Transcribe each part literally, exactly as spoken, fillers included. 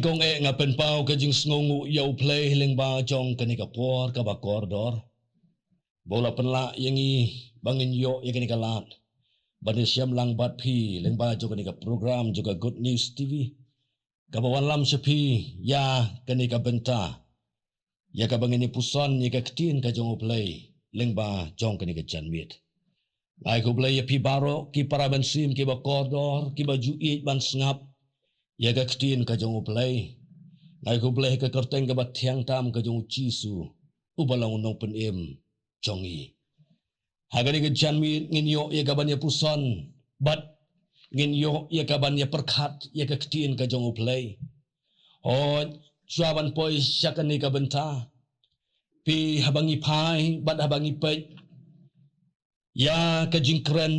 Kong eh nga pynpaw ka jingsngewnguh ïa U Blei lyngba jong kane ka por kaba kordor, ba u la pynlah ïa ngi ba ngin ïoh ïa kane ka lad ban ïashem lang bad phi lyngba jong kane ka program jong ka Good News T V, kaba wanlam sha phi ïa kane ka bynta, ïa kaba ngin ïa puson ïa ka ktien ka jong U Blei lyngba jong kane ka janmiet. Nga ai khublei ïa phi baroh ki para mynsiem kiba kordor, kiba ju ïeit ban sngap ïa ka ktien ka jong U Blei. Nga ai khublei ha ka kyrteng kaba thiang tam ka jong U Jisu, uba long U Nongpynim jong ngi. Ha kane ka janmiet ngin ïoh ïa kaban ïa puson bad ngin ïoh ïa kaban ïa pyrkhat ïa ka ktien ka jong U Blei. Hooid, shuwa ban poi sha kane ka bynta, phi, haba ngi phai bad haba ngi peit ïa ka jingkren,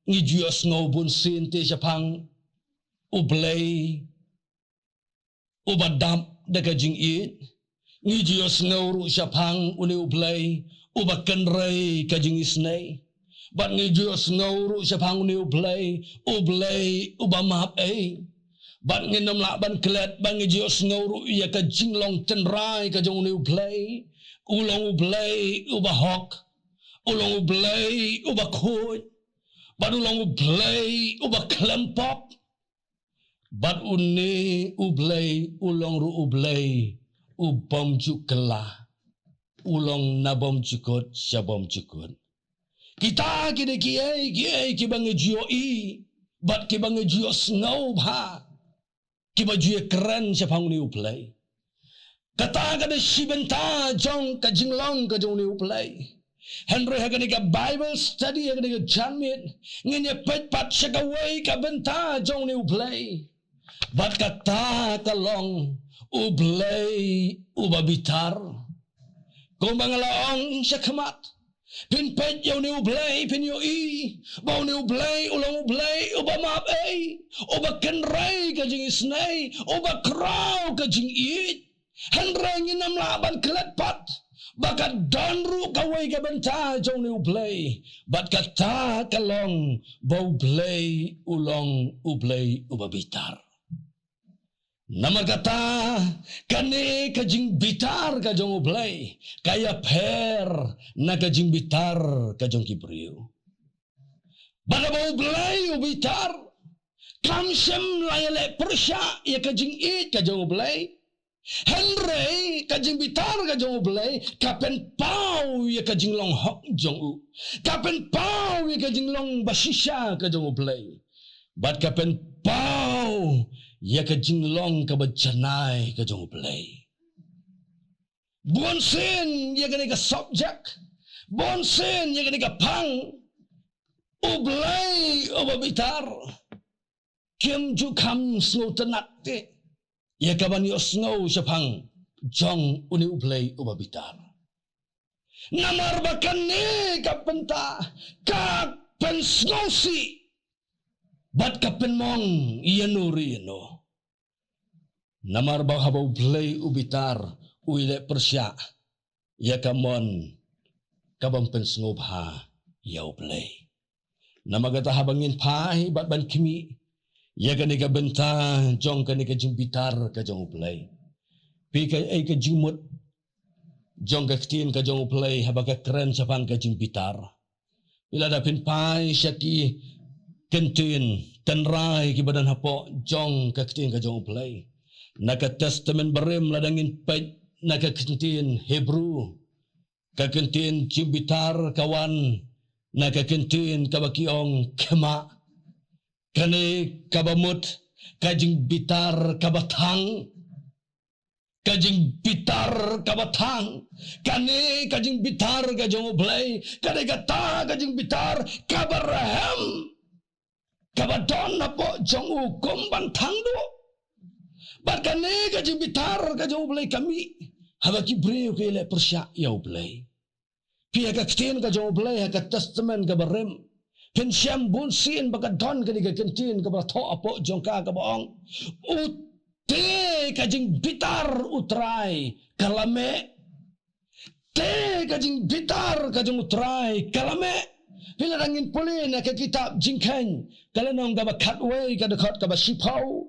ngi ju ïohsngew bunsien te shaphang U Blei uba dap da ka jingïeit. Ngi ju ïohsngew ruh shaphang une U Blei uba kynrei ka jingisnei. Bad ngi ju ïohsngew ruh shaphang une U Blei, U Blei uba map ei. Bad ngin ym lah ban klet ba ngi ju ïohsngew ruh ïa ka jinglong tynrai ka jong une U Blei. U long U Blei uba hok, u long U Blei uba khuid, bad u long U Blei uba khlem pop. Bad une U Blei u long ruh U Blei u bym ju kylla, u long na bymjukut sha bymjukut. Kita ki dei kiei kiei kiba ngi ju ïohi bad kiba ngi ju ïohsngew bha, kiba ju ïakren shaphang une U Blei. Kata ka dei shi bynta jong ka jinglong ka jong une U Blei. Hynrei ha kane ka Bible study ha kane ka janmiet, ngin ïa peit pat sha kawei ka bynta jong une U Blei. Bad kata ka long U Blei uba bitar. Kumba nga la ong sha khmat, phin peit ïa une U Blei, phin ïohi ba une U Blei u long U Blei uba map ei, uba kynrei ka jingisnei, uba khraw ka jingïeit. Hynrei ngin ym lah ban klet pat ba ka don ruh kawei ka bynta jong une U Blei, bad kata ka long ba U Blei u long U Blei uba bitar. Namar kata, kane ka jingbitar ka jong U Blei ka ïapher na ka jingbitar ka jong ki briew. Bad haba U Blei u bitar, kam shym la ïaleh pyrshah ïa ka jingïeit ka jong U Blei. Hynrei ka jingbitar ka jong U Blei ka pynpaw ïa ka jinglong hok jong u. Ka pynpaw ïa ka jinglong bashisha ka jong U Blei. Bad ka pynpaw ïa ka jinglong kaba janai ka jong U Blei. Bunsien ïa kane ka subject, bunsien ïa kane ka phang, U Blei uba bitar, kim ju kham sngewtynnad te ïa kaban ïohsngew shaphang jong une U Blei uba bitar. Namar ba kane ka bynta ka pynsngewsih bad ka pynmong ïano re ïano. Namar ba haba U Blei u bitar, u ïaleh pyrshah ïa ka mon ka bym pynsngewbha ïa U Blei. Namar kata, haba ngin phai bad ban khmih ïa kane ka bynta jong kane ka jingbitar ka jong U Blei, phi, kaei ka jingmut jong ka ktien ka jong U Blei haba ka kren shaphang ka jingbitar? Phi, lada phin phai sha ki kyntien tynrai kiba don hapoh jong ka ktien ka jong U Blei, na ka Testament Barim, lada ngin peit na ka kyntien Hebru, ka kyntien jingbitar ka wan na ka kyntien kaba ki ong khmah. Kane kaba mut ka jingbitar kaba thang. Ka jingbitar kaba thang. Kane ka jingbitar ka jong U Blei ka dei kata ka jingbitar kaba rhem, kaba don hapoh jong u kum ban thang duh. Bad kane ka jingbitar ka jong U Blei ka mih haba ki briew ki leh pyrshah ïa U Blei. Phi, ha ka ktien ka jong U Blei ha ka Testament kaba rim, phin shem bunsien ba ka don kane ka kyntien kaba la thoh hapoh jong ka, kaba ong, u te ka jingbitar U Trai ka la meh. Te ka jingbitar ka jong U Trai ka la meh. Phi, lada ngin pule na ka kitab Jingkheiñ, ka lynnong kaba khatwei, ka dkhot kaba shiphew.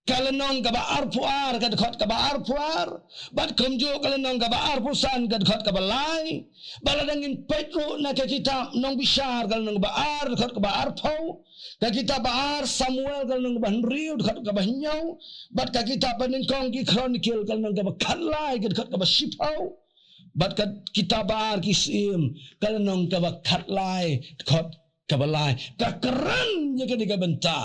ka lynnong kaba arphew ar, ka dkhot kaba arphew ar, bad kumjuh ka lynnong kaba arphew san, ka dkhot kaba lai. Bad lada ngin peit ruh na ka kitab Nongbishar, ka lynnong ba ar, dkhot kaba arphew, ka kitab ba ar Samuel, ka lynnong ba hynriew, dkhot kaba hynñiew, bad ka kitab ba nyngkong Ki Chronicle, ka lynnong kaba khatlai, ka dkhot kaba shiphew, bad ka kitab ba ar Ki Syiem, ka lynnong kaba khatlai, dkhot kaba lai. Ka kren ïa kane ka bynta,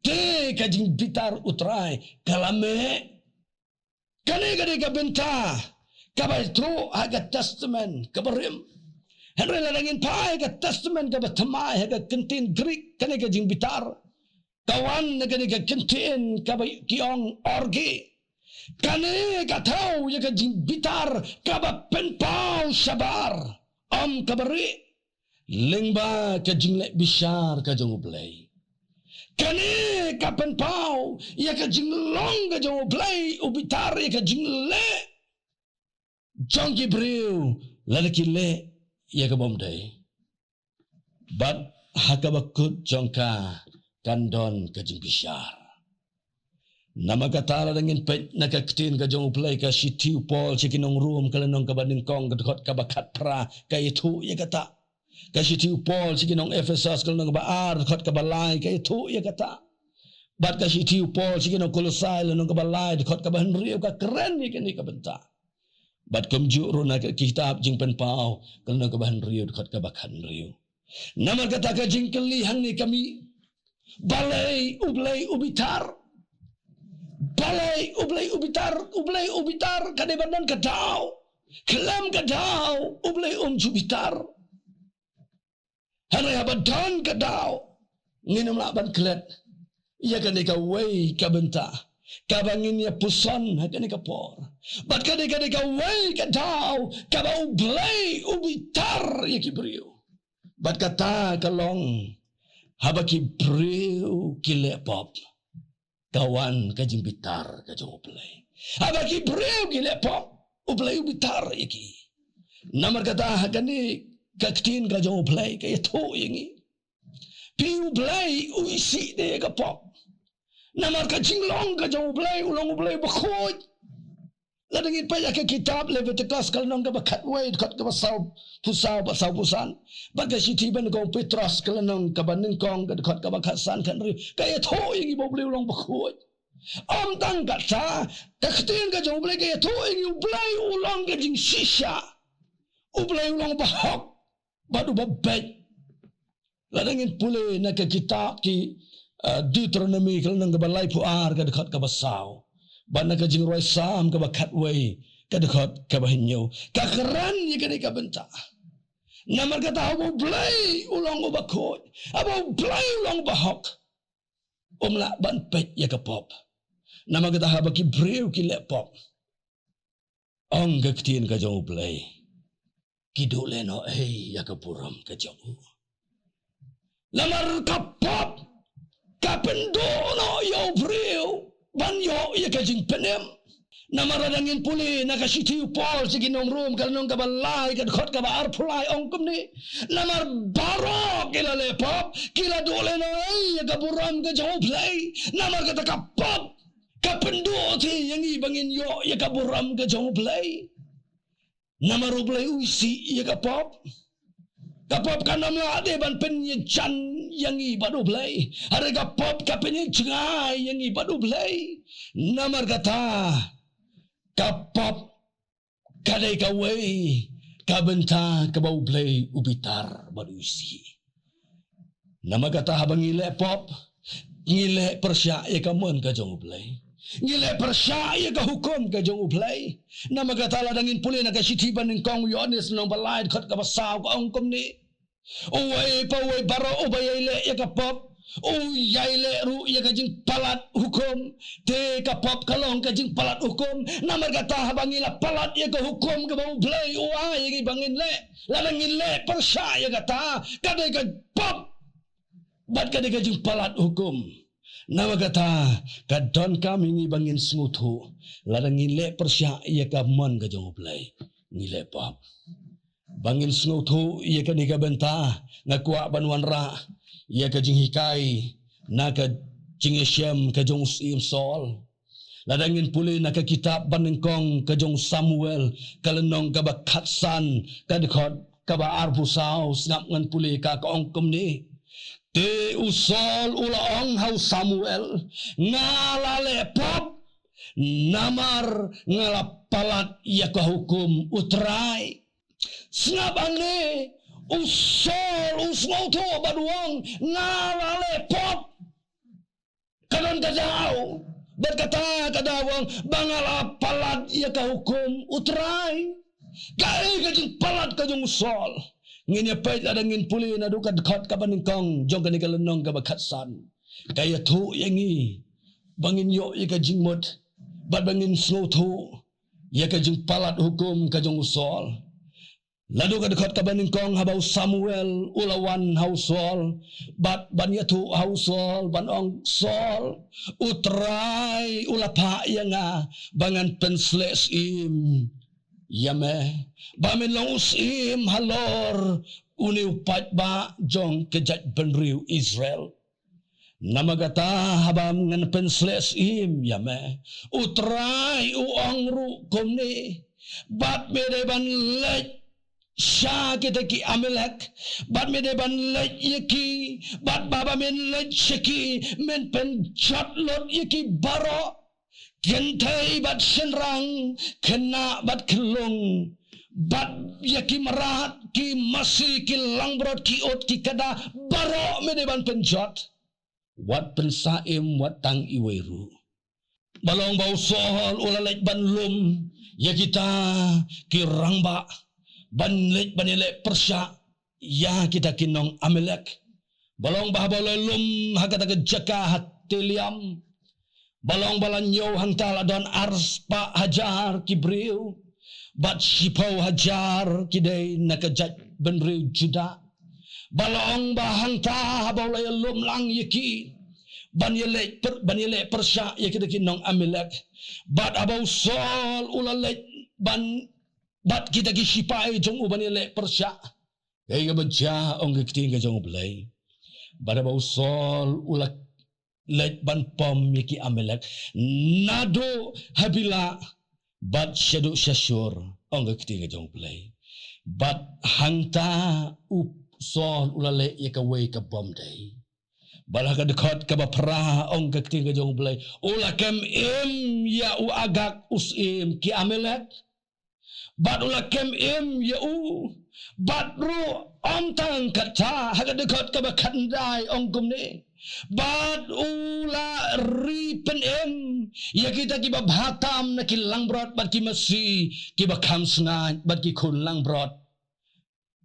te ka jingbitar U Trai ka la meh. Kane ka dei ka bynta kaba ïathuh ha ka Testament kaba rim. Hynrei lada ngin phai ha ka Testament kaba thymmai, ha ka kyntien Greek, kane ka jingbitar ka wan na kane ka kyntien kaba ki ong orge. Kane ka thew ïa ka jingbitar kaba pynpaw shabar, ym kaba rieh, lyngba ka jingleh bishar ka jong U Blei. Kane ka pynpaw ïa ka jinglong ka jong U Blei, u bitar ïa ka jingleh jong ki briew lada ki leh ïa ka bymdei. Bad ha kaba kut jong ka kan don ka jingbishar. Namar kata lada ngin peit na ka ktien ka jong U Blei, ka shithi u Paul sha ki nong Rom ka lynnong kaba nyngkong ka dkhot kaba khatphra ka ïathuh ïa kata. Ka shithi u Paul sha ki nong Ephesos ka lynnong kaba ar dkhot kaba lai ka ïathuh ïa kata. Bad ka shithi u Paul sha ki nong Kolosai lynnong kaba lai dkhot kaba hynriew ka kren ïa kane ka bynta. Bad kumjuh ruh na ka kitab Jingpynpaw ka lynnong kaba hynriew dkhot kaba khathynriew. Namar kata ka jingkylli hangne ka mih, balei U Blei u bitar? Balei U Blei u bitar? U Blei u bitar ka dei ban don ka daw. Khlem ka daw U Blei um ju bitar. Hynrei haba don ka daw ngin ym lah ban klet ïa kane kawei ka bynta kaba ngin ïa puson ha kane ka por. Bad kane ka dei kawei ka daw kaba U Blei u bitar ïa ki briew. Bad kata ka long haba ki briew ki leh pop, ka wan ka jingbitar ka jong U Blei. Haba ki briew ki leh pop, U Blei u bitar ïa ki. Namar kata ha kane ka ktien ka jong U Blei ka ïathuh ïa ngi, phi, U Blei u isih de ïa ka pop. Namar ka jinglong ka jong U Blei, u long U Blei bakhuid. Lada ngin peit ïa ka kitab Leviticus ka lynnong kaba khatwei dkhot kaba sawphew saw bad sawphew san, bad ka shithi ba nyngkong Petros ka lynnong kaba nyngkong ka dkhot kaba khatsan khathynriew ka ïathuh ïa ngi ba U Blei u long bakhuid. Ym tang kata, ka ktien ka jong U Blei ka ïathuh ïa ngi U Blei u long ka jingshisha. U Blei u long bahok bad uba beit. Lada ngin pule na ka kitab ki, eh, Deuteronomi ka lynnong kaba laiphew ar ka dkhot kaba saw, bad na ka Jingrwai Salm kaba khatwei ka dkhot kaba hynñiew ka kren ïa kane ka bynta. Namar kata haba U Blei u long uba khuid, haba U Blei u long uba hok, um lah ban peit ïa ka pop. Namar kata haba ki briew ki leh pop, ong ka ktien ka jong U Blei, ki duh lehnohei ïa ka burom ka jong u. Namar ka pop ka pynduh noh ïa u briew ban ïoh ïa ka jingpynim. Namar lada ngin pule na ka shithi u Paul sha ki nong Rom ka lynnong kaba lai ka dkhot kaba arphew lai ong kumne: Namar baroh ki la leh pop, ki la duh lehnohei ïa ka burom ka jong U Blei. Namar kata ka pop ka pynduh te ïa ngi ba ngin ïoh ïa ka burom ka jong U Blei. Namar U Blei u isih ïa ka pop. Ka pop kan ym lah de ban pynïajan ïa ngi bad U Blei. Hynrei ka pop ka pynïajngai ïa ngi bad U Blei. Namar kata ka pop ka dei kawei ka bynta kaba U Blei u bitar bad u isih. Namar kata haba ngi leh pop, ngi leh pyrshah ïa ka mon ka jong U Blei. Ngi leh pyrshah ïa ka hukum ka jong U Blei. Namar kata lada ngin pule na ka shithi ba nyngkong u Ïoannis lynnong ba lai dkhot kaba saw ka ong kumne: Uwei pa uwei baroh uba ïai leh ïa ka pop u ïai leh ruh ïa ka jingpalat hukum. Te ka pop ka long ka jingpalat hukum. Namar kata haba ngi la palat ïa ka hukum kaba U Blei u ai ïa ngi ba ngin leh, lada ngin leh pyrshah ïa kata, ka dei ka pop bad ka dei ka jingpalat hukum. Namar kata ka donkam ïa ngi ba ngin sngewthuh, lada ngin leh pyrshah ïa ka mon ka jong U Blei, ngi leh pop. Ba ngin sngewthuh ïa kane ka bynta, nga kwah ban wanrah ïa ka jinghikai na ka Jingïashem ka jong u syiem Saul. Lada ngin pule na ka kitab banyngkong ka jong u Samuel, ka lynnong kaba khatsan, ka dkhot kaba arphew saw, sngap ngan pule ka, ka ong kumne. Te u Saul u la ong ha u Samuel, nga la leh pop, namar nga la palat ïa ka hukum U Trai. Sngap hangne, u Saul u sngewthuh bad u ong, nga la leh pop. Ka don ka daw, bad kata ka daw u ong, ba nga la palat ïa ka hukum U Trai. Kaei ka jingpalat ka jong u Saul? Ngin ïa peit lada ngin pule naduh ka dkhot kaba nyngkong jong kane ka lynnong kaba khatsan. Ka ïathuh ïa ngi ba ngin ïoh ïa ka jingmut, bad ba ngin sngewthuh ïa ka jingpalat hukum ka jong u Saul. Naduh ka dkhot kaba nyngkong, haba u Samuel u la wan ha u Saul, bad ban ïathuh ha u Saul, ban ong, Saul, U Trai u la phah ïa nga ba ngan pynsleh syiem ïa me, ba men long u syiem halor une u paidbah jong ka jaitbynriew Israel. Namar kata, haba ngan pynsleh syiem ïa me, U Trai u ong ruh kumne, bad me dei ban leit sha kita ki Amalek, bad me dei ban leit ïa ki, bad haba men leit sha ki, men pynjot lut ïa ki baroh, kynthei bad shynrang, khynnah bad khyllung, bad ïa ki mrad, ki masi, ki langbrot, ki ut, ki kada, baroh me dei ban pynjot. Wat pynsah im wat tang iwei ruh. Ba long ba u Saul u la leit ban lum ïa kita ki rangbah, ban leit ban ïaleh pyrshah ïa kita ki nong Amalek. Ba long ba haba u la lum ha kata ka jaka ha Telaim, ba long ba la ñiew hangta la don arspah hajar ki briew, bad shiphew hajar ki dei na ka jaitbynriew Judah. Ba long ba hangta haba u la ïalum lang ïa ki ban ïaleh pyr-, ban ïaleh pyrshah ïa kita ki nong Amalek, bad haba u Saul u la leit ban, bad kita ki shipai jong u ban ïaleh pyrshah, kaei kaba jia, ong ka ktien ka jong U Blei? Bad haba u Saul u la leit ban pom ïa ki Amalek naduh Habilah bad shaduh Shashur, ong ka ktien ka jong U Blei. Bad hangta u Saul u la leh ïa kawei ka bymdei. Bad ha ka dkhot kaba phra, ong ka ktien ka jong U Blei, u la kem im ïa u Agag u syiem ki Amalek. Bad u la kem im ïa u. Bad ruh ym tang kata, ha ka dkhot kaba khatkhyndai ong kumne, bad u la ri pynim ïa kita kiba bha tam na ki langbrot bad ki masi kiba kham sngaid bad ki khun langbrot.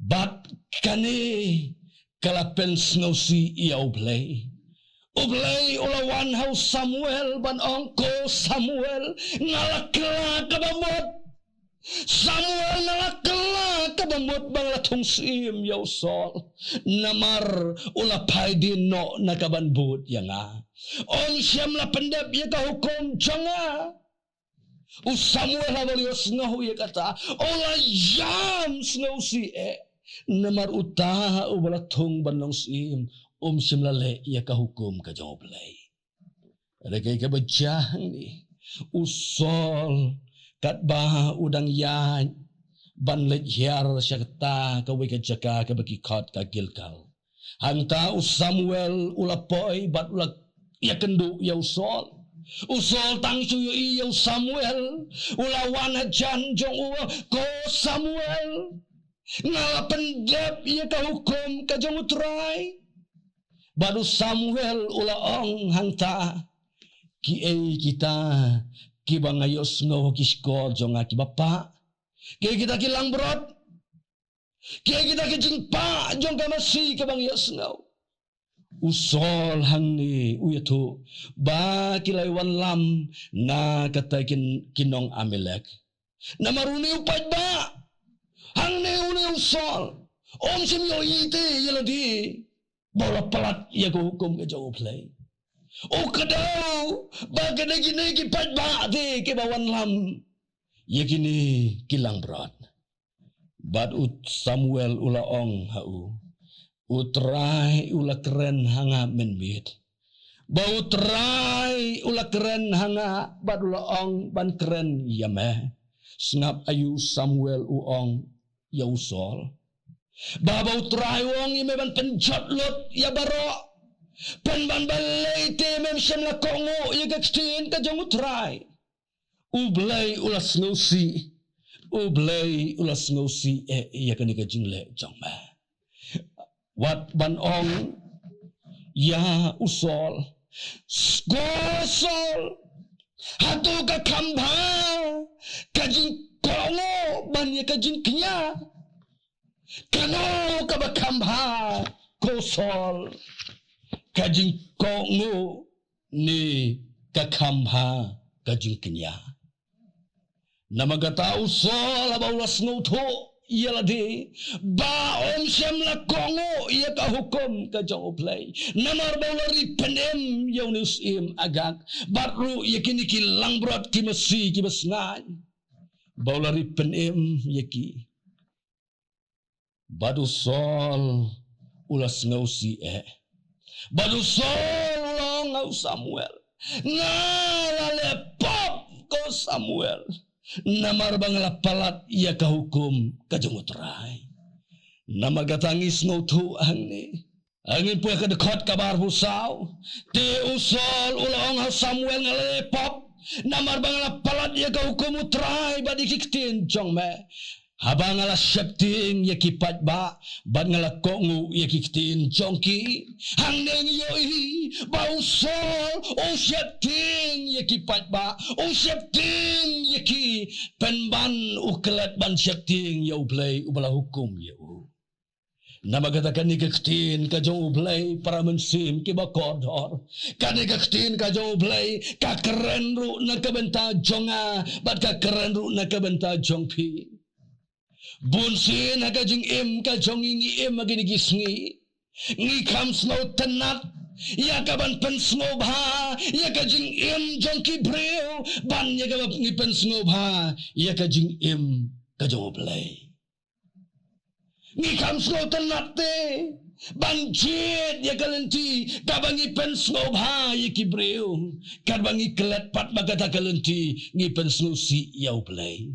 Bad kane ka la pynsngewsih ïa U Blei. U Blei u la wan ha u Samuel ban ong, ko Samuel, nga la kylla kaba mut. Samuel, nga la kylla kaba mut ba nga la thung syiem ïa u Saul, namar u la phai dien noh na ka ban bud ïa nga. Ym shym la pyndep ïa ka hukum jong nga. U Samuel haba u la ïohsngew ïa kata, u la ïam sngewsih eh. Namar uta uba la thung ban long syiem, um shym la leh ïa ka hukum ka jong U Blei. Hynrei kaei kaba jia hangne, u Saul, katba u dang ïaid ban leit hiar sha kata kawei ka jaka kaba ki khot ka Gilgal, hangta u Samuel u la poi bad u la ïakynduh ïa u Saul. U Saul tang shu ïohi ïa u Samuel, u la wan hajan jong u, ko Samuel, nga la pyndep ïa ka hukum ka jong U Trai. Bad u Samuel u la ong hangta, kiei kita kiba nga ïohsngew ha ki shkor jong nga kiba pah? Kiei kita ki langbrot? Kiei kita ki jingpah jong ka masi kaba nga ïohsngew? U Saul hangne u ïathuh ba ki la ïa wanlam na kata ki, ki nong Amalek. Namar une u paidbah, hangne une u Saul, um shym ïohi te ïa lade ba u la palat ïa ka hukum ka jong U Blei. U kdew ba kane, kine ki paidbah te kiba wanlam ïa kine ki langbrot. Bad u Samuel u la ong ha u, U Trai u la kren ha nga mynmiet Ba U Trai u la kren ha nga bad u la ong ban kren ïa me. Sngap aïu Samuel u ong ïa u Saul. Ba ba U Trai u ong ïa me ban pynjot lut ïa baroh. Pynban balei te mem shym la kohnguh ïa ka ktien ka jong U Trai. U Blei u la sngewsih. U Blei u la sngewsih eh ïa kane ka jingleh jong me. Wat ban ong ïa u Saul. Ko Saul. Hato ka kham bha ka jingkohnguh ban ïa ka jingkñia? Kano kaba kham bha ko Saul? Ka jingkohnguh ne ka kham bha ka jingkñia? Namar kata u Saul haba u la sngewthuh ïa lade ba um shym la kohnguh ïa ka hukum ka jong U Blei. Namar ba u la ri pynim ïa une u syiem Agag. Bad ruh ïa kine ki langbrot ki masi kiba sngain. Ba u la ri pynim ïa ki. Bad u Saul u la sngewsih eh. Bad u Saul u la ong ha u Samuel. Nga la leh pop ko Samuel. Namar ba nga la palat ïa ka hukum ka jong U Trai. Namar kata ngi sngewthuh hangne. Ngin poi ha ka dkhot kaba arphew saw. Te u Saul u la ong ha u Samuel nga la leh pop. Namar ba nga la palat ïa ka hukum U Trai bad ïa ki ktien jong me. Haba nga la sheptieng ïa ki paidbah, bad nga la kohnguh ïa ki ktien jong ki. Hangne ngi ïohi, ba u Saul, u sheptieng ïa ki paidbah, u sheptieng ïa ki pynban u klet ban sheptieng ïa U Blei, uba la hukum ïa u. Namar kata kane ka ktien ka jong U Blei para mynsiem kiba kordor. Kane ka ktien ka jong U Blei, ka kren ruh na ka bynta jong nga, bad ka kren ruh na ka bynta jong phi. Bun sien ha ka jingim ka jong ngi ngi im ha kine ki sngi. Ngi kham sngewtynnat, ïa kaban pynsngewbha, ïa ka jingim jong ki briew, ban ïa kaba ngi pynsngewbha, ïa ka jingim ka jong U Blei. Ngi kham sngewtynnat te, ban jied ïa ka lynti, kaba ngi pynsngewbha ïa ki briew, katba ngi klet pat ba kata ka lynti, ngi pynsngewsih ïa U Blei.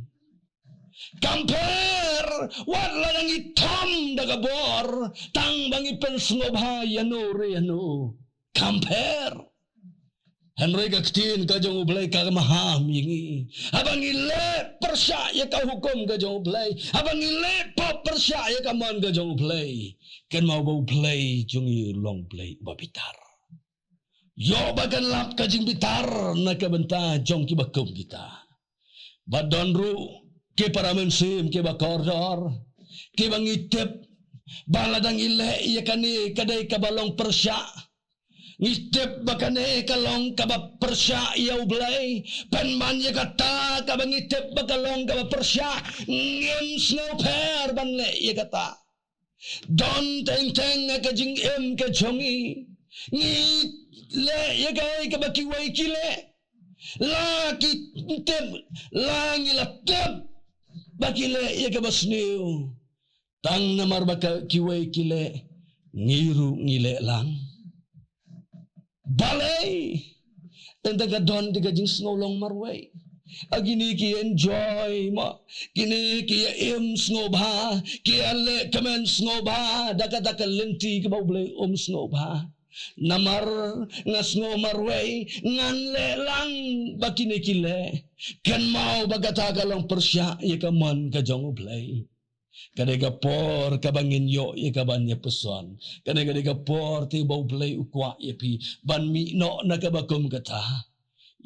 Kam pher, wat la ngi thom da ka bor, tang ba ngi pynsngewbha ïano re ïano. Kam pher. Hynrei ka ktien ka jong U Blei ka maham ïa ngi. Haba ngi leh pyrshah ïa ka hukum ka jong U Blei. Haba ngi leh pop pyrshah ïa ka mon ka jong U Blei. Kynmaw ba U Blei jong ngi long Blei uba bitar. Ïoh ba kan lap ka jingbitar na ka bynta jong kiba kum kita. Bad don ruh ki para mynsiem kiba kordor, kiba ngi tip ba lada ngi leh ïa kane ka dei kaba long pyrshah. Ngi tip ba kane ka long kaba pyrshah ïa U Blei. Pynban ïa kata kaba ngi tip ba ka long kaba pyrshah, ngim sngewpher ban leh ïa kata. Don teng teng ha ka jingim ka jong ngi, ngi leh ïa kaei kaba kiwei ki leh. La ki tip, la ngi la tip ba ki leh ïa kaba sniew. Tang namar ba ka kiwei ki leh, ngi ruh ngi leh lang. Balei? Teng teng ka don te ka jingsngew long marwei. Ha kine ki enjoy mo, kine ki ïa im sngewbha, ki ïa leh kmen sngewbha da kata ka lynti kaba U Blei um sngewbha. Namar nga sngew marwei, ngan leh lang ba kine ki leh. Kynmaw ba kata ka long pyrshah ïa ka mon ka jong U Blei. Ka dei ka por kaba ngin ïoh ïa kaban ïa puson. Ka dei, ka dei ka por te ba U Blei u kwah ïa phi ban mih noh na kaba kum kata.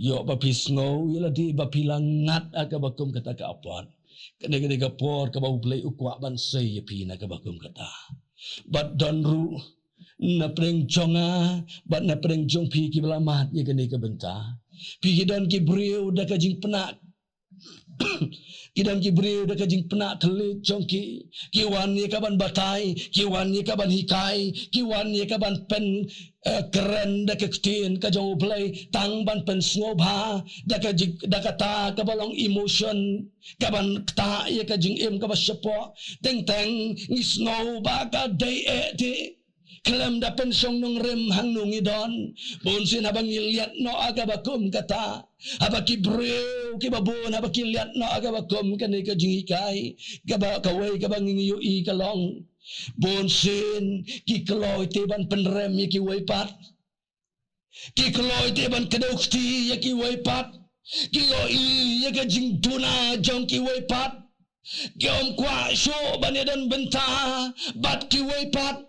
Ïoh ba phi sngew ïa lade ba phi la ngat ha kaba kum kata ka apot. Ka dei, ka dei ka por kaba U Blei u kwah ban sei ïa phi na kaba kum kata. Bad don ruh na pdeng jong nga bad na pdeng jong phi kiba la mad ïa kane ka bynta. Phi ki don ki briew da ka jingpynah Ki don ki briew da ka jingpynah thylliej jong ki. Ki wan ïa kaban batai, ki wan ïa kaban hikai, ki wan ïa kaban pyn, eh, kren da ka ktien ka jong U Blei, tang ban pynsngewbha da ka jing, da kata kaba long emotion, kaban ktah ïa ka jingim kaba shapoh. Teng teng ngi sngew ba ka dei eh te. Khlem da pynshong nongrim hangno ngi don. Bunsien haba ngi liat noh ha kaba kum kata, haba ki briew kiba bun haba ki liat noh ha kaba kum kane ka jinghikai, kaba kawei kaba ngi ïohi ka long, bunsien ki kloi te ban pynrem ïa kiwei pat. Ki kloi te ban kdew kti ïa kiwei pat. Ki ïohi ïa ka jingduna jong kiwei pat. Ki ym kwah shuh ban ïadon bynta bad kiwei pat.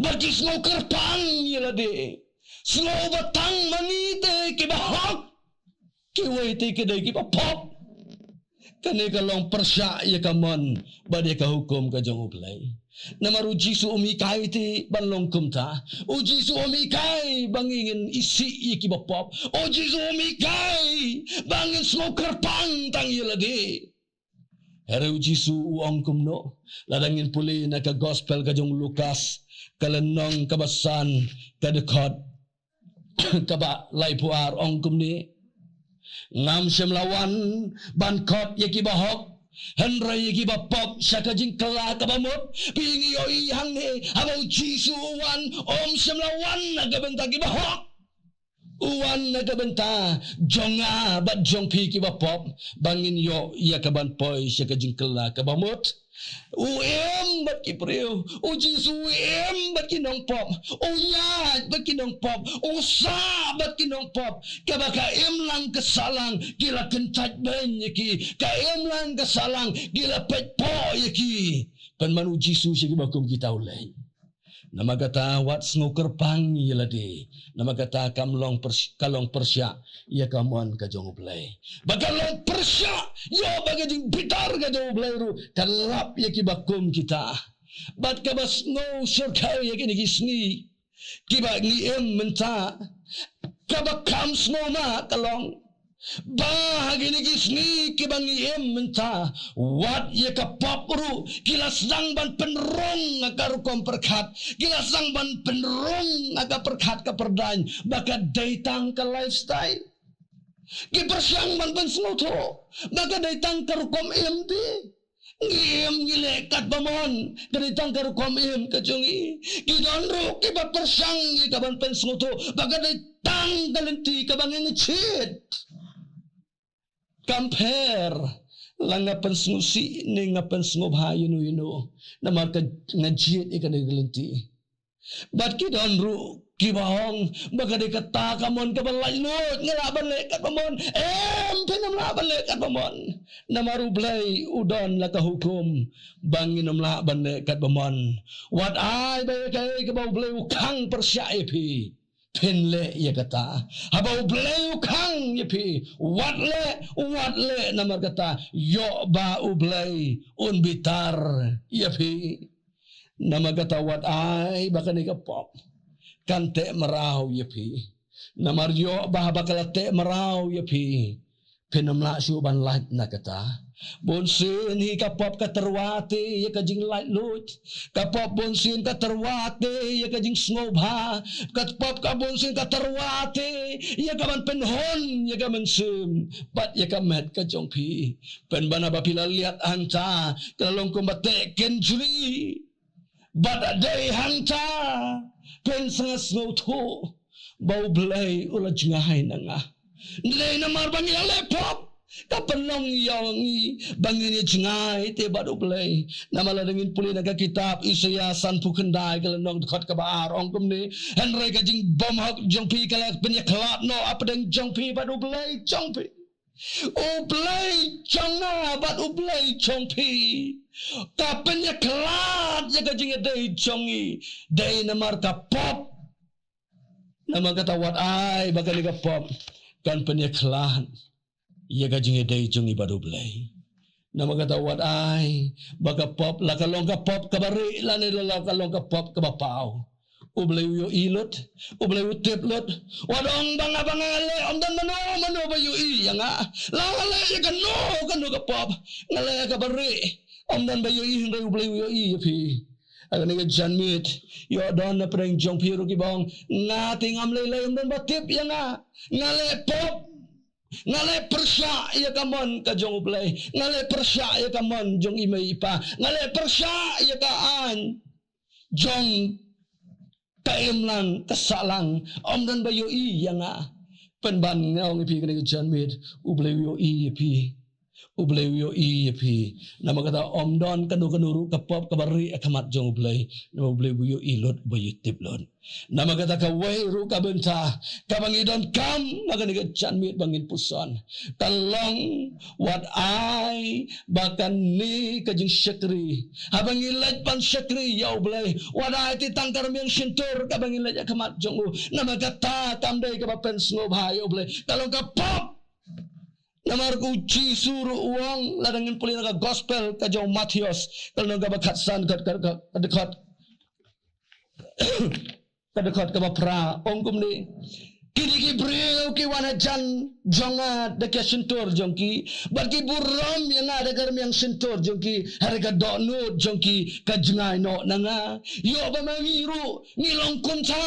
Bad ki sngew kyrpang ïa lade. Sngew ba tang ma ngi te kiba hok. Kiwei te ki dei kiba pop. Kane ka long pyrshah ïa ka mon bad ïa ka hukum ka jong U Blei. Namar U Jisu um hikai te ban long kumta. U Jisu um hikai ba ngin isih ïa kiba pop. U Jisu um hikai ba ngin sngew kyrpang tang ïa lade. Hynrei U Jisu u ong kumno? Lada ngin pule na ka gospel ka jong u Lukas, ka lynnong kaba san, ka dkhot kaba laiphew ar, ong kumne: Ngam shym la wan ban khot ïa kiba hok, hynrei ïa kiba pop sha ka jingkylla kaba mut. Phi, ngi ïohi hangne, haba U Jisu u wan, um shym la wan na ka bynta kiba hok. U wan na ka bynta jong nga bad jong phi kiba pop, ba ngin ïoh ïa ka ban poi sha ka jingkylla kaba mut. U im bad ki briew. U Jisu u im bad ki nongpop. U ïaid bad ki nongpop. U sah bad ki nongpop. Kaba ka imlang ka sahlang ki la kyntait beiñ ïa ki. Ka imlang ka sahlang ki la peit poh ïa ki. Pynban U Jisu sha kiba kum kita u leh: Namar kata wat sngew kyrpang ïa lade. Namar kata kam long pyrs-, ka long pyrshah ïa ka mon ka jong U Blei. Ba ka long pyrshah ïa ba ka jingbitar ka jong U Blei ruh kan lap ïa kiba kum kita. Bad kaba sngew shyrkhei ïa kine ki sngi kiba ngi im mynta, kaba kham sngewma ka long ba ha kine ki sngi kiba ngi im mynta, wat ïa ka pop ruh ki la sdang ban pynrung ha ka rukom pyrkhat, ki la sdang ban pynrung ha ka pyrkhat ka pyrdaiñ, ba ka dei tang ka lifestyle. Ki pyrshang ban pynsngewthuh ba ka dei tang ka rukom im te. Ngi im ngi leh katba mon, ka dei tang ka rukom im ka jong ngi. Ki don ruh kiba pyrshang ïa ka ban pynsngewthuh ba ka dei tang ka lynti kaba ngi ngeit. Kam pher la nga pynsngewsih ne nga pynsngewbha ïano ïano, namar ka nga jied ïa kane ka lynti. Bad ki don ruh kiba ong ba ka dei kata ka mon kaba laitluid, nga lah ban leh katba mon. Em, phin ym lah ban leh katba mon. Namar U Blei u don la ka hukum ba ngin ym lah ban leh katba mon. Wat ai ba ïa kaei kaba U Blei u khang pyrshah ïa phi, phin leh ïa kata. Haba U Blei u khang ïa phi, wat leh, wat leh, namar kata ïoh ba U Blei un bitar ïa phi. Namar kata wat ai ba kane ka pop kan teh mraw ïa phi. Namar ïoh ba haba ka la teh mraw ïa phi, phin ym lah shuh ban lait na kata. Bunsien hi ka pop ka tyrwa te ïa ka jinglaitluid. Ka pop bunsien ka tyrwa te ïa ka jingsngewbha. Ka pop ka bunsien ka tyrwa te ïa ka ban pynhun ïa ka mynsiem bad ïa ka met ka jong phi. Pynban haba phi la liat hangta, ka la long kumba teh kynjri. Bad dei hangta phin sa sngewthuh ba U Blei u la jngai na nga. Dei namar ba ngi la leh pop, ka pynlong ïa ngi ba ngin ïa jngai te bad U Blei. Namar lada ngin pule na ka kitab Isaïah sanphew khyndai, ka lynnong dkhot kaba ar, ong kumne: Hynrei ka jingbymhok jong phi ka la pynïakhlad noh hapdeng jong phi bad U Blei jong phi. U Blei jong nga bad U Blei jong phi, ka pynïakhlad ïa ka jingïadei jong ngi. Dei namar ka pop. Namar kata wat ai ba kane ka pop kan pynïakhlad ïa ka jingïadei jong ngi bad U Blei. Namar kata wat ai ba ka pop, la ka long ka pop kaba rieh lane la, la ka long ka pop kaba paw, U Blei u ïohi lut, U Blei u tip lut. Wat ong ba nga, ba nga leh, ym don mano mano ba ïohi ïa nga. La nga leh ïa kano kano ka pop, nga leh ïa kaba rieh, ym don ba ïohi, hynrei U Blei u ïohi ïa phi. Ha kane ka janmiet, ïoh don na pdeng jong phi ruh kiba ong, nga te ngam lei lei, ym don ba tip ïa nga. Nga leh pop. Nga leh pyrshah ïa ka mon ka jong U Blei. Nga leh pyrshah ïa ka mon jong i mei i pa. Nga leh pyrshah ïa ka aiñ. jong ka imlang, ka sahlang, ym don ba ïohi ïa nga. Pynban nga ong ïa phi kane ka janmiet, U Blei u ïohi ïa phi. U Blei u ïohi ïa phi. Namar kata ym don kano kano ruh ka pop kaba rieh ha khmat jong U Blei. Namar U Blei u ïohi lut, u ïohi tip lut. Namar kata kawei ruh ka bynta kaba ngi donkam ha kane ka janmiet ba ngin puson, ka long, wat ai ba kane ka jingshakri, haba ngi leit ban shakri ïa U Blei, wat ai te tang ka rmiang shyntur kaba ngi leit ha khmat jong u. Namar kata kam dei kaba pynsngewbha ïa U Blei, ka long ka pop. Namar U Jisu ruh u ong, lada ngin pule na ka gospel ka jong u Mathaios, ka lynnong kaba khatsan, ka, ka, ka, ka dkhot, ka dkhot kaba phra, ong kumne: Kine ki briew ki wan hajan jong nga da ka shyntur jong ki, bad ki burom ïa nga da ka rmiang shyntur jong ki, hynrei ka dohnud jong ki ka jngai noh na nga. Ïoh ba ma ngi ruh ngi long kumta,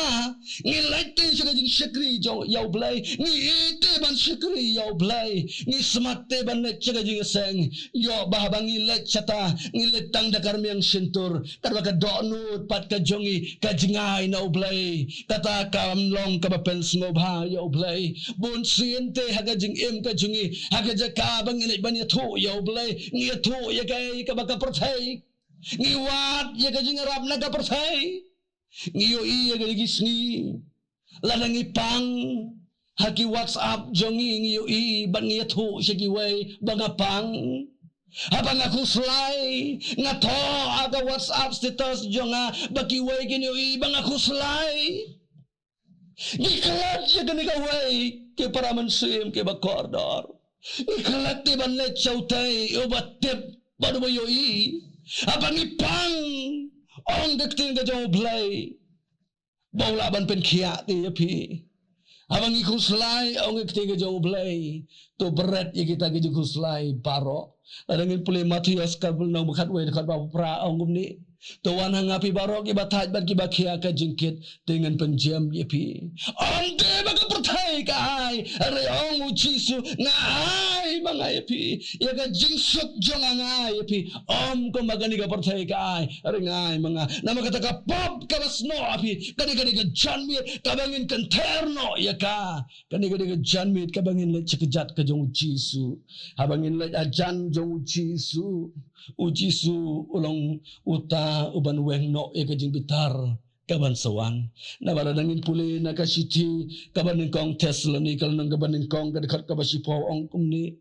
ngi leit te sha ka jingshakri jong ïa U Blei, ngi ïeit te ban shakri ïa U Blei, ngi smat te ban leit sha ka jingïaseng. Ïoh ba haba ngi leit shata, ngi leit tang da ka rmiang shyntur, katba ka dohnud pat ka jong ngi ka jngai na U Blei. Kata kam long kaba pynsngewbha ïa U Blei. Bun sien te ha ka jingim ka jong ngi, ha ka jaka ba ngi leit ban ïathuh ïa U Blei, ngi ïathuh ïa kaei kaba ka pyrthei, ngi wad ïa ka jingïarap na ka pyrthei. Ngi ïohi ïa kine ki sngi, lada ngi pang ha ki WhatsApp jong ngi, ngi ïohi bad ngi ïathuh sha kiwei ba nga pang. Haba nga khuslai, nga thoh ha ka WhatsApp status jong nga, ba kiwei kin ïohi ba nga khuslai. Ngi klet ïa kane kawei, ki para mynsiem kiba kordor. Ngi klet te ban leit sha utei uba tip bad uba ïohi. Haba ngi pang, ong ka ktien ka jong U Blei, ba u lah ban pynkhiah te ïa phi. Haba ngi khuslai, ong ka ktien ka jong U Blei, to bret ïa kita ki jingkhuslai baroh. Lada ngin pule Mathaios ka lynnong ba khatwei, dkhot ba phra, ong kumne: To wan ha nga phi baroh kiba thait bad kiba khia ka jingkit, te ngan pynjem ïa phi. Ym dei ba ka pyrthei ka ai, hynrei ong U Jisu, nga ai ma nga ïa phi. Ïa ka jingsuk jong nga nga ai ïa phi. Ym kumba kane ka pyrthei ka ai, hynrei nga ai ma nga. Namar kata ka pop kaba snoh ha phi, kane, kane ka janmiet kaba ngin kynther noh ïa ka. Kane, kane ka janmiet kaba ngin leit sha kjat ka jong U Jisu. Haba ngin leit hajan jong U Jisu, U Jisu u long uta uban weng noh ïa ka jingbitar kaban sa wan. Namar lada ngin pule na ka shithi kaba nyngkong Thessalonika, lynnong kaba nyngkong, ka dkhot kaba shiphew, ong kumne: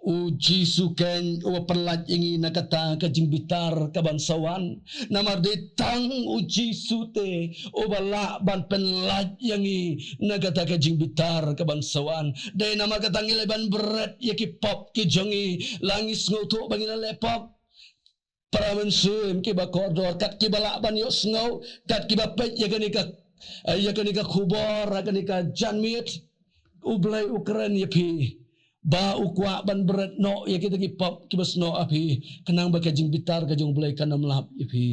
U Jisu keiñ uba pynlait ïa ngi na kata ka jingbitar kaban sa wan. Namar dei tang U Jisu te uba lah ban pynlait ïa ngi na kata ka jingbitar kaban sa wan. Dei namar kata ngi leit ban bret ïa ki pop ki jong ngi, la ngi sngewthuh ba ngi la leh pop. Para mynsiem kiba kordor, kat kiba lah ban ïohsngew, kat kiba peit ïa kane ka, eh, ïa kane ka khubor, ïa kane ka janmiet, U Blei u kren ïa phi ba u kwah ban bret noh ïa kita ki pop kiba snoh ha phi, khnang ba ka jingbitar ka jong U Blei kan ym lap ïa phi.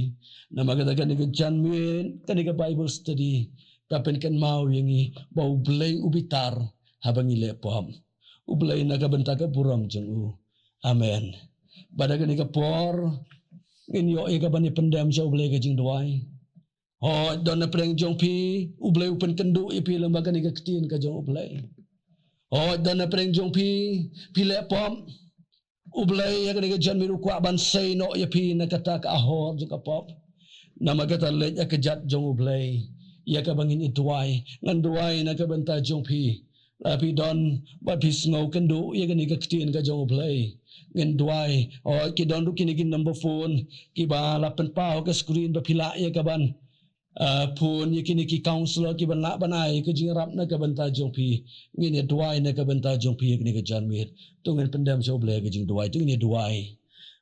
Namar kata kane ka janmiet, kane ka Bible study ka pynkynmaw ïa ngi ba U Blei u bitar haba ngi leh pop. U Blei na ka bynta ka burom jong u. Amen. Bad ha kane ka por ngin ïoh ïa kaban ïa pyndem sha U Blei ka jingduwai. Hooid, don na pdeng jong phi, U Blei u pynkynduh ïa phi lyngba kane ka ktien ka jong U Blei. Hooid, don na pdeng jong phi, phi leh pop. U Blei ha kane ka janmiet u kwah ban sei noh ïa phi na kata ka ahor jong ka pop. Namar kata leit ha kjat jong U Blei ïa kaba ngin ïa duwai. Ngan duwai na ka bynta jong phi. La phi don bad phi sngewkynduh ïa kane ka ktien ka jong U Blei, ngin duwai. Hooid, ki don ruh kine ki number phone kiba la pynpaw ha ka screen ba phi lah ïa kaban, ah, phone ïa kine ki counselor kiban lah ban ai ka jingïarap na ka bynta jong phi. Ngin ïa duwai na ka bynta jong phi ha kane ka janmiet. To ngin pyndem sha U Blei ka jingduwai, to ngin ïa duwai.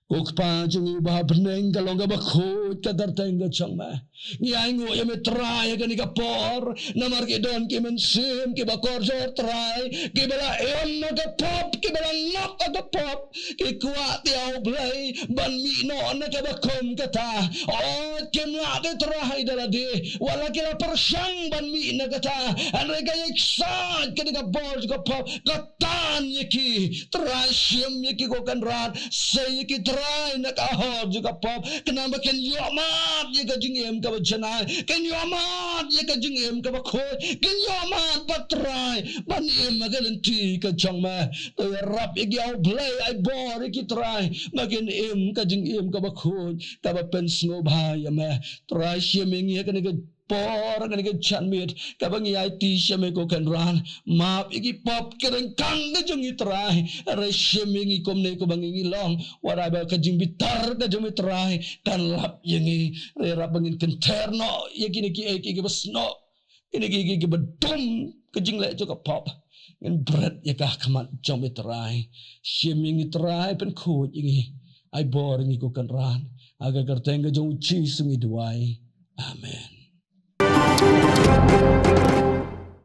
Ko Kpa jong ngi uba ha bneng, ka long kaba khuid ka kyrteng ka jong me. Ngi ainguh ïa me Trai ha kane ka por, namar ki don ki mynsiem kiba kordor Trai, kiba la im ha ka pop, kiba la ngop ha ka pop, ki kwah te, ah U Blei, ban mih noh na kaba kum kata. O, kim lah te Trai da lade, wat la ki la pyrshang ban mih na kata, hynrei ka ïaiksaid kane ka bor jong ka pop ka tan ïa ki. Trai, shim ïa ki ko Kynrad, sei ïa ki Trai na ka hor jong ka pop, khnang ba kin ïohmad ïa ka jingim kaba janai, kin ïohmad ïa ka jingim kaba khuid, kin ïohmad, Trai, ban im ha ka lynti ka jong me. To ïarap ïa ki, A Blei, ai bor ïa ki, Trai, ba kin im ka jingim kaba khuid, kaba pynsngewbha ïa me. Trai, shim ïa ngi ha kane ka por, ha kane ka janmiet, kaba ngi aiti sha me, ko Kynrad. Map ïa ki pop ki ryngkang ka jong ngi, Trai. Hynrei shim ïa ngi kumne kumba ngi ngi long, wat ai ba ka jingbitar ka jong me, Trai, kan lap ïa ngi. Hynrei ïarap ba ngin kynter noh ïa kine kiei kiei kiba snoh, kine kiei kiei kiba dum ka jingleh jong ka pop. Ngin bret ïa ka ha khmat jong me, Trai. Shim ïa ngi, Trai, pynkhuid ïa ngi. Ai bor ïa ngi, ko Kynrad. Ha ka kyrteng ka jong U Jisu ngi duwai. Amen.